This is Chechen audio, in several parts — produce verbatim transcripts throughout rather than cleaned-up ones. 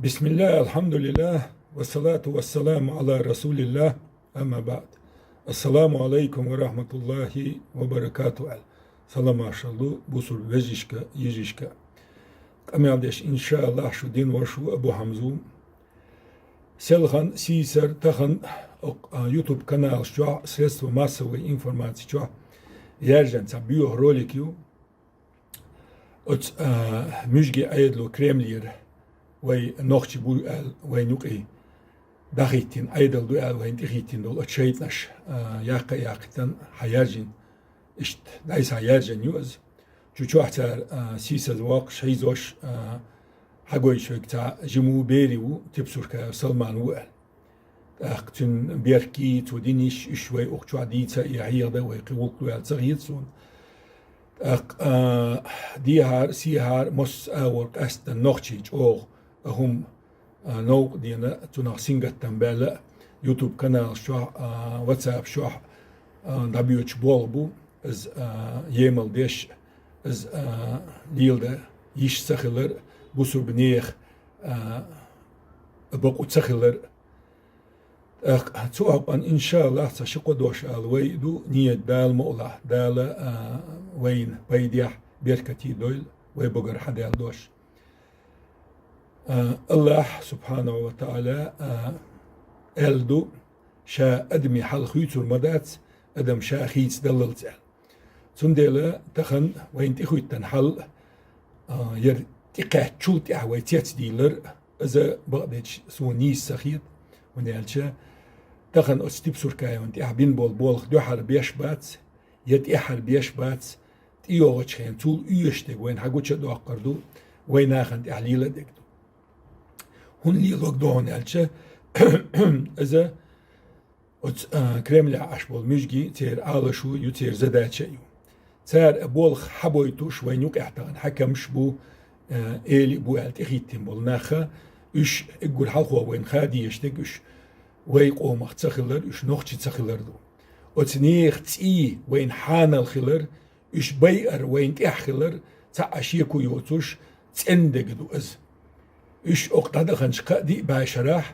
بسم الله، الحمد لله، والصلاة والسلام على رسول الله، أما بعد. السلام عليكم ورحمة الله وبركاته. Саламаш хилда бусалба вежарашка, йижарашка. Къамаьл деш, иншааллахӀ, шу дин воша ва Абу Хьамза. Селхан, сийсара, тахан, а, YouTube каналаш чу, средства массовой информации чу яьржа цхьа боьха ролик я. Оцу, а, муьжгийн Ӏедало Кремлера вай нохчий бу аьлла, вайна юкъе дӀахӀиттина, Ӏедал ду аьлла, вайна тӀехӀиттина долу оцу шайтӀанаша, а, яккха а яккхийтина, хьаяьржина, иштта дӀасхьаяьржина ю иза. Цу чохь цара, а, сийсазвоккхуш, хьийзош, а, хьагойтуш верг цхьа жима ву, бер ву, Тепсуркаев Салман ву аьлла. ТӀаккха цуьнан беркий, цо динарш, уьш вай укх чохь дийца а, я хьехадан вай кхин гӀуллакх ду аьлла ца хета суна. ТӀаккха, а, дехьара, сехьара, массо а агӀор къаьсттина нохчий чӀогӀа а хӀума, а, новкъа дина, цунах сингаттам баьлла а, YouTube каналаш чохь, а, WhatsApp чохь, а, дӀабоьдуш болх бу, иза, а, емал деш, иза, а, леладан йиш ца хилар, бусалба нехан, а, бакъо ца хилар. ТӀаккха цу хьокъехь, иншааллахӀ, цхьа ши-кхо дош ала вай а ду, нийят Дала мукъалахь, Дала, а, вайна пайдехь, беркате дойла вай багара хьадаьлла дош. А, АллахӀ, субхьанаху ва таӀала, а, аьлла ду: «Ша адамийн хьал хуьйцур ма дац, адам ша хийцадаллалц», аьлла. Цундела тахана вайна тӀехӀиттина хьал, а, яра тӀекхаьччул тӀаьхьа вай цецдийлар, иза бакъдерг суна нийса ца хета, хӀунда аьлча тахана оцу Тепсуркаевна тӀехь бина болу болх дуьххьара беш бац, я тӀаьххьара беш бац, тӀейогӀучу хенахь цул оьшуш дерг вайна хьагуча а доккхур ду, вай нахана тӀехь лела а дерг ду. ХӀунда лелорг ду хьуна аьлча, иза оцу, а, Кремлехь Ӏаш болу муьжгий, церан Ӏалашо ю, церан задача а ю. Цара болх хьабойтуш вайна юкъехь тахана хьаькамаш а бу, а, эли а бу аьлла тӀехӀиттина болу нах, уьш уггар хьалхо вайна хадийша дерг уьш вай къомах ца хилар, уьш нохчий ца хилар ду. Оцу нехан цӀий вайна хьанал хилар, уьш байар вайна тӀехь хилар, цхьа а шеко йоцуш, цӀена дерг ду иза. Уьш окху дӀадаханчу кхаа-диъ бӀешарахь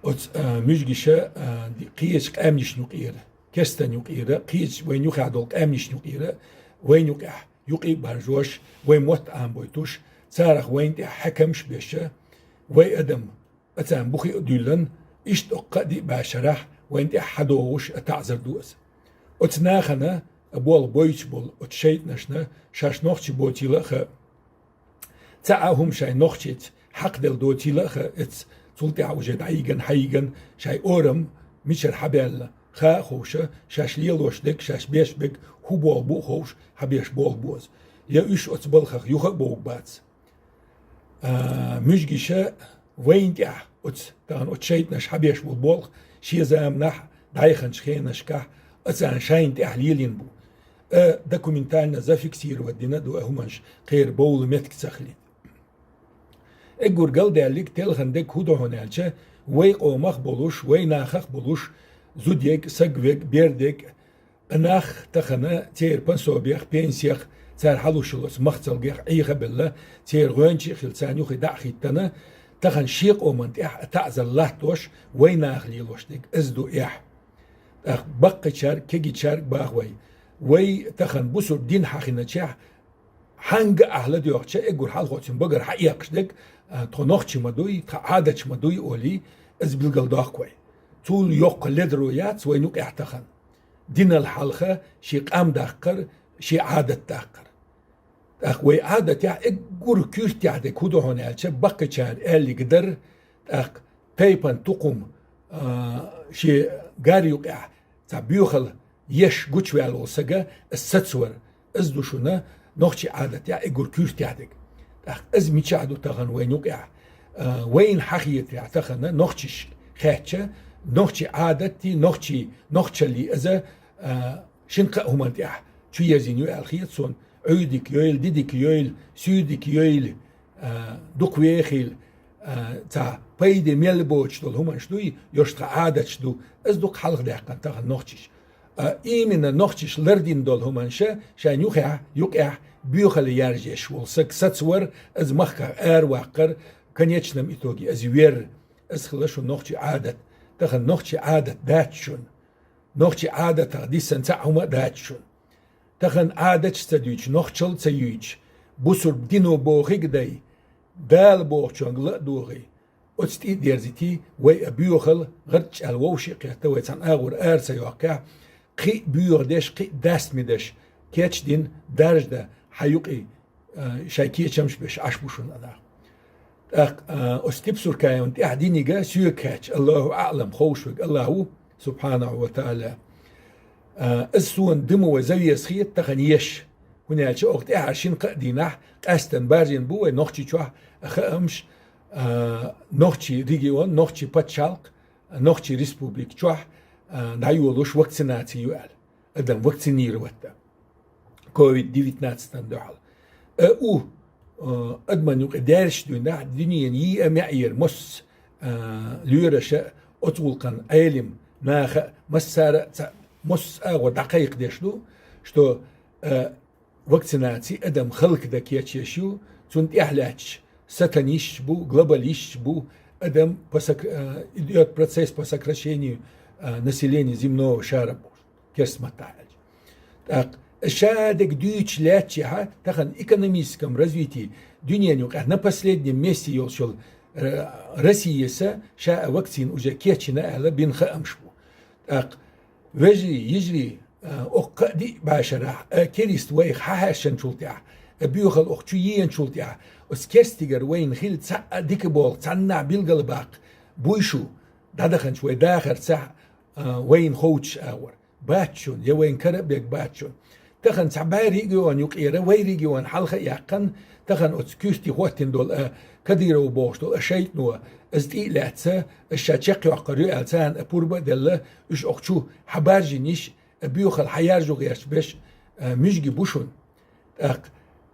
оцу, а, муьжгиша, а, ди-, кхечу къаьмнашна юкъера, кестан юкъера, кхечу вайна юххехь долу къаьмнашна юкъера, вайна юкъехь юкъе а баржош, вай мотт Ӏамабойтуш, царах вайна тӀехь хьаькамаш а беш, вай адам а царна бухе а дуьйллан, иштта окху кхаа-диъ бӀешарахь вайна тӀехь хьадогӀуш а таӀзар ду аса. Оцу нахана а болх бойтуш болу оцу шайтӀанашна шаьш нохчий боцийла а хаьа. Цхьа а хӀума шайн нохчийца хьакхаделла доцийла а хаьа, эцца цул тӀаьхьа уже дӀайиган, хьайиган, шайн орам мичара хьабаьлла, хаа а ховша, шаьш лелош дерг, шаьш беш берг хӀун болх бу а ховш, хьабеш болх бу аса. Я уьш оцу балхах юха а бовгу бац. А, муьжгиша вайна тӀехь оцу, тахана оцу шайтӀанаша хьабеш болу болх шен заманахь дӀайханчу хенашкахь а царна шайна тӀехь лелийна бу. А, документально зафиксировать дина а ду а хӀуманаш, кхеран бовла меттиг ца хилийта. Уггар галдаьлларг, телхина дерг хӀун ду хьуна аьлча, вай къомах а болуш, вай нахах а болуш, зуда ерг, саг верг, бер дерг, а нах тахана церан пособиех, пенсиех, цара хьалуш йолу оцу махцалгех Ӏеха а белла, церан гӀоьнчий а хилла, царна юххе дӀа а хӀиттина, тахана шен къоман тӀехь а таӀзар латтош, вай наха лелош дерг иза ду эхь. ТӀаккха баккхийчаьрга, кегийчаьрга баха вай. Вай тахана бусург дин хьахиначехь, хьанга а ахь ладоьгӀча, уггар хьалхо цуьнан багара хьаэккхаш дерг, а, тхо нохчий ма дуй, тхан Ӏадаташ ма дуй олий, иза билгалдоккху вай. Цул йоккха ледаро яц вайна юкъехь тахана. Динал хьалха шен къам даккхар, шен Ӏадат даккхар. ТӀаккха вай Ӏадатехь уггар куьртехь дерг хӀун ду хьуна аьлча, баккхийчара аьлларг дар, тӀаккха тайпан тукхум, а, шен гар юкъехь цхьа боьхалла еш гучуваьлла волу сага аса сацавар, иза ду шуна нохчийн Ӏадатехь уггар куьртехь дерг. ТӀаккха иза мичахь ду тахана вайна юкъехь? А, вайна хьахетарехь тахана нохчашка хаьттича, нохчийн Ӏадатий, нохчийн, нохчаллий иза, а, шина-кхаа хӀуманна тӀехь чуерзийна ю аьлла хета суна, Ӏуьйдиг йойла, дидиг йойла, суьйдиг йойла, а, дукха вехийла, а, цхьа пайде мел боцуш долу хӀуманаш дуй, йош тхан Ӏадаташ ду, иза дукха хьалха даьккхина тахана нохчаша. А, именно нохчаша лардина долу хӀуманаш шайна юххехь, юкъехь боьхалла яржош волу саг сацавар, иза махках араваккхар, В конечном итоге, из вер, из хила шун нохчий Ӏадат. Тахан нохчий Ӏадат дац шун. Нохчий Ӏадатах дисан цаӀ хӀума а дац шун. Тахан Ӏадаташ ца дуьйцу, нохчал ца юьйцу, бусурба дино бохиг дай, Дала бохучунга ла а догӀий. Оцу тӀе а дерзитий, вай а боьхал, гӀарчӀ аьлла вовши а кхетта, вай цхьана агӀор ара ца йоккхехь, кхин а боьха деш, кхин а дастаме деш, кечдина, даржда, хьан юкъе, а, шайн кечамаш беш Ӏаш бу шуна нах. ТӀаккха, а, оцу Типсуркаевна тӀаьхьа диниг а соьга хаьттича, Аллаху аӀлам, ховш верг Аллах ву, субхьанаху ва таӀала. А, из суна дуьма вай завеса хета тахан еш. ХӀунда аьлча оха тӀаьхьа шина-кхаа дийнахь къаьстина баржийна бу вай Нохчийчохь а хаамаш, а, нохчий регион, нохчий пачхьалкх, нохчий республика чохь, а, дӀайолуш вакцинаци ю аьлла. Адам вакцинировать дан. Ковид девятнадцатан дуьхьал. А у, а, адаман юкъе даьржаш дуьйнахь, дуьненан йиъ а маьӀера, массо а, а, лоьраша, оцу гӀуллакхан Ӏелам наха, массара а ца, массо а агӀор дӀакхайкхадеш ду, что, а, вакцинаци адам халкда кечъеш ю, цунна тӀехь лаьтташ сатанисташ бу, глобалисташ бу, адам по сок-, а, идёт процесс по сокращению, а, населения земного шара бохуш, керста маттахь аьлча. ТӀаккха ша дерг дуьйцуш лаьттачехьа, тахан экономическом развитии дуьненан юкъахь на последнем месте йолуш йолу, э, Россияса ша а вакцина уже кечйина аьлла бина хаамаш бу. ТӀаккха, вежарий, йижарий, э, оккха а диъ башарахь, э, керист вайх хьахьаьшначул тӀаьхьа, э, боьхал окху чу еначул тӀаьхьа, оцу керстигара вайна хила цхьаъ а дика болу цхьаннахь билгала баккха буй шу, дӀадаханчу вай дахарца, а, вайна ховчуш агӀор. Бац шуна, я вайн кара а бег бац шуна. Тахан цхьа бӀаьрригион юкъера вай регион хьалха а яьккхина, тахан оцу куьрти хӀоттина долу, а, Кадыров бохуш долу, а, шайтӀано, иза тӀе а лаьцна, иза ша чекхйоккхур ю аьлла, царна а пурба а делла, уьш окху чу хьабаржийниш, а, боьхал хьаяржо гӀерташ беш, а, муьжги бу шуна. ТӀаккха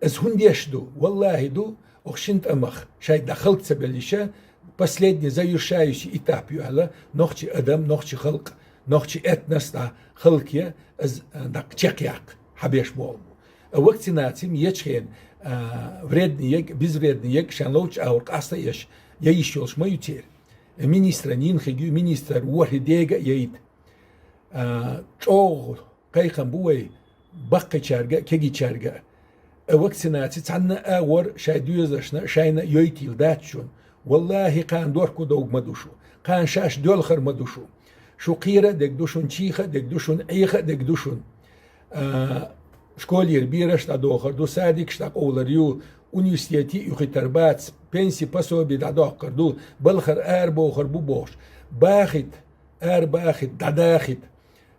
иза хӀунда деш ду? Валлахи ду, окху шина тӀамах шайга дӀа халка ца беллиша, последний завершающий этап ю аьлла, нохчи адам, нохчи халкъ, нохчи этнос дӀа халка я, иза, а, дӀа чекхъяккха хьабеш болу бу. А вакцинаци ма ечу хена, а, вредный ег, безвредный ег, шайн ловчу агӀор къаста еш, я йиш йолуш ма ю церан. Министран йина хиг ю, министр ворхӀе дега а яйта. А, чӀогӀа кхайкхам бу вай баккхийчаьрга а, кегийчаьрга а. А вакцинаци цхьанна а агӀор шайн доьзалшна, шайна а йойтийла дац шуна. Валлахи, кхана дохко довга ма ду шу. Кхана шаьш доьлхур ма ду шу. Шу кхера а дерг ду шуна, чийха а дерг ду шуна, Ӏеха а дерг ду шуна. А, школера бераш дӀадохур ду, садикаш дӀакъовлур ю, университете а юхуьйтур бац, пенси, пособи дӀадоккхур ду, балхара арабохур бу бохуш. Бахийта, арабахийта, дӀадахийта.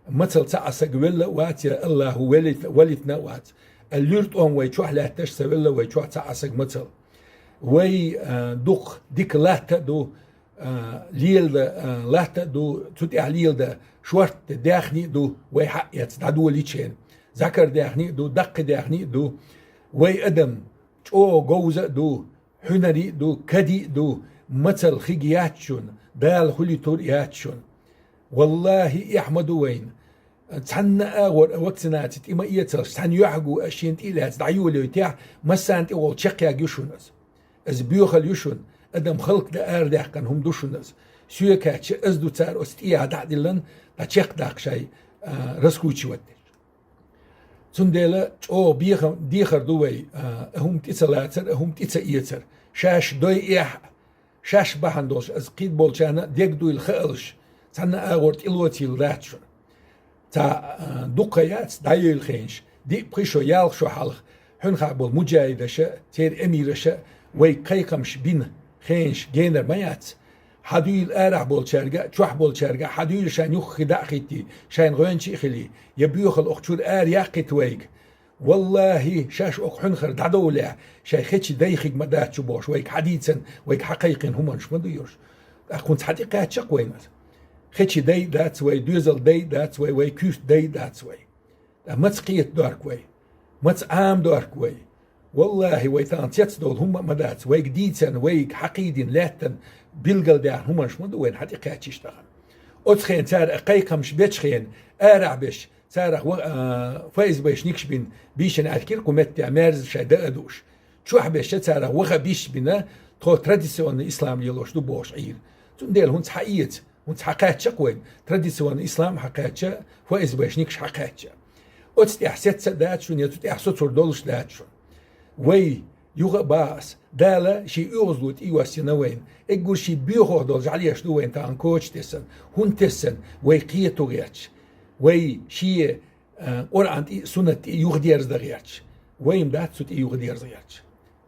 Мацалла цхьа а саг велла а вац, я Аллаху велит-, валитина а вац. А луьра тӀом вай чохь лаьтташ ца велла вай чохь цхьа а саг мацалла. Вай, а, дукха дика латта а ду, а, леладан, а, латта а ду, цу тӀехь леладан шортта даьхни а ду, вай хьаъ эцна дӀадолийча хена. Закар даьхни а ду, даккхий даьхни а ду. Вай адам чӀогӀа говза а ду, хьуьнари а ду, кади а ду, мацалла хиг яц шуна, Дала хуьлуьйтур яц шуна. Валлахи, эхь ма ду вайна. Цхьанна а агӀор а вакцинаци тӀе ма эцалаш, цхьана юьхьгу а шена тӀе а лаьцна дӀайолайойтехь, массарна тӀе гӀолла чекхъяг ю шуна иза. Иза боьхал ю шуна, адам халкда арадаьккхина хӀума ду шуна иза. Соьга кхаьчча, иза ду цара оцу тӀехьа дӀа а диллина, дӀа чекхдаккха шай, а, раскручивать деш. Цундела чӀогӀа беха-, дехар ду вай, а, а хӀума тӀе ца лацар, а хӀума тӀе ца эцар. Шаьш дой эхь а, шаьш бахьана долуш, иза кхин болчарна а дегдуйла хаалаш, цхьанна а агӀор тӀелоцийла дац шуна. Цхьа, а, дуккха яц дӀайойла хенаш, диъ-пхи шо, ялх шо хьалха, хьуьнхахь болу муджахидаша, церан эмираша вайга кхайкхамаш бина хенаш генар ма яц. Хьан дуьйла арахь болчаьрга а, чохь болчаьрга а, хьан дуьйла шайн юххе дӀа а хӀиттий, шайна гӀоьнча а хилий, я боьхал окху чуьра ара яккхийта вайга. Валлахи, шаьш окху хьуьнхара дӀадовлехь, шайн хечи дай хиг ма дац шу бохуш, вайга хьан дийцан, вайга хьан кхайкхина хӀуманаш ма ду йош. ТӀаккха хӀунца хьан тӀе кхаьччакх вайна иза? Хечи дай а дац вай, доьзал дай а дац вай, вай куьйрт дай а дац вай. Ткъа маца кхета дорк вай? Маца Ӏама дорк вай? Валлахи, вай тахана цецдовла хӀумма а ма дац. Вайга дийцарна, вайга хьакхийдина лаьттан билгалдаьхна хӀуманаш ма ду вайна хьан тӀе кхаьччиш тахана. Оцу хенан цара а кхайкхамаш бечу хенан, арахь беш, царах ва-, а, ФСБ-шникаш бина, бийшина аьлла кира кху меттехь мерза шай дан а дууш. Чохь беш царах ваха биш бина, Тхо традиционный ислам лелош ду бохуш Ӏийра. Цундела хӀунца хьаэца, хӀунца хьакхаьчча-кх вайна, традиционный ислам хьакхаьчча, ФСБшникаш хьакхаьчча. Оцу тӀехь сецца а дац шуна, я цу тӀехь соцур долуш дац шуна. Вай, юха а боху ас, Дала шен оьгӀазло тӀейоссина вайна, эггур шен боьхох долу жӀаьлеш ду вайна тахана коча тессан, хӀунда тессан, вай кхето гӀерташ, вай шен, а, Къуръан тӀе а, суннат тӀе а юхадерза дан гӀерташ. Вай-м дац цу тӀе юхадерза гӀерташ.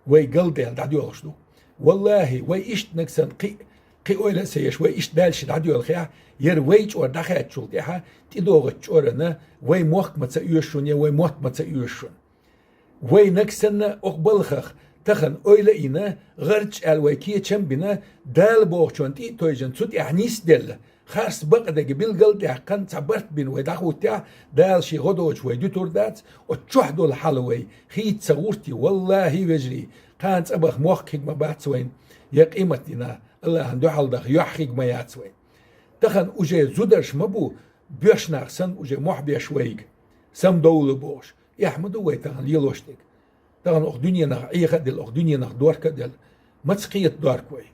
Вай галдаьлла дӀадоьлхуш ду. Валлахи, вай иштта нагахь санна кхин, кхин ойла а ца еш, вай иштта дальше дӀадоьлхехь, яра вай чӀор дӀахаьччул тӀаьхьа тӀедогӀучу чӀорана вай мохк ма ца оьшу шуна, я вай мотт ма ца оьшу шуна. Вай нагахь санна окху балхах тахана ойла а йина, гӀарч аьлла вай кечам а бина, Дала бохучунна тӀе а тевжина, цу тӀехь нисделла, харц бакъдерг билгал а даьккхина, цхьа барт бина вай дӀахӀуттехь, Дала шен гӀо доцуш вай дуьтур дац, оцу чохь долу хьал вай хийца ца гӀуртий, валлахи, вежарий, кхана цӀа баха мохк хиг ма бац вайна, я къематдийнахь Аллахьан дуьхьал даха юьхь хиг ма яц вайна. Тахана уже зударш ма бу, боьрша нах санна уже мохь беш вайга, самадовла бохуш. Эхь ма ду вай тахана лелош дерг. Тахана окху дуьненах Ӏеха а делла, окху дуьненах дорка а делла, маца кхета дорку вай?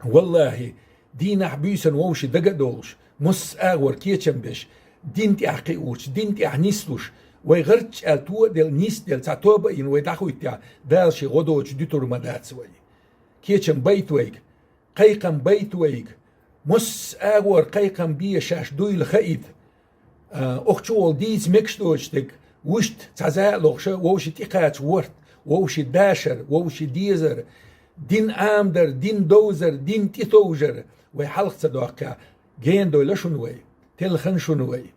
Валлахи, дийнахь буьйсанна вовшийн дага а довлуш, массо а агӀор кечам беш, дин тӀехь кхиуш, дин тӀехь нислуш, вай гӀарч аьлла то а делла, нисделла, цхьа тоба а йина вай дӀахӀуттехь, Дала шен гӀо доцуш дуьтур ма дац вай. Кечам байта вайга, кхайкхам байта вайга, массо а агӀор кхайкхам бе шаьш дуйла хаийта. А, окху чу волу дийца мегаш доцуш дерг, вуьшта цхьа заа а лохуша, вовшийн тӀекхача ворхӀ, вовшийн дашар, вовшийн дезар, дин Ӏамадар, дин довзар, дин тӀетовжар вай хьалха ца доккхехь, гена дойла шуна вай, телхина шуна вай.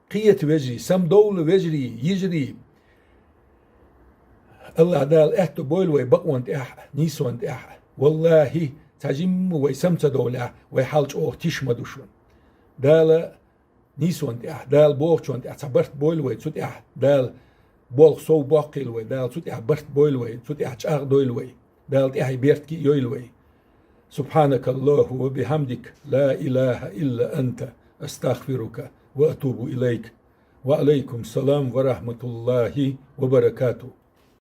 Кхета, вежарий, самадовла, вежарий, йижарий. Аллахь Дала аьтто бойла вай бакъонан тӀехь а, нийсонан тӀехь а. Валлахи, цхьа жимма вай сама ца довлехь, вай хьал чӀогӀа тиша ма ду шуна. Дала нийсонан тӀехь, Дала бохучунна тӀехь цхьа барт бойла вай, цу тӀехь Дала болх сов боккхийла вай, Дала цу тӀехь барт бойла вай, цу тӀехь чӀагӀдойла вай, Дала тӀаьхье беркате йойла вай. سبحانك اللهم وبحمدك، لا إله إلا أنت، أستغفرك وأتوب إليك. وعليكم السلام ورحمة الله وبركاته.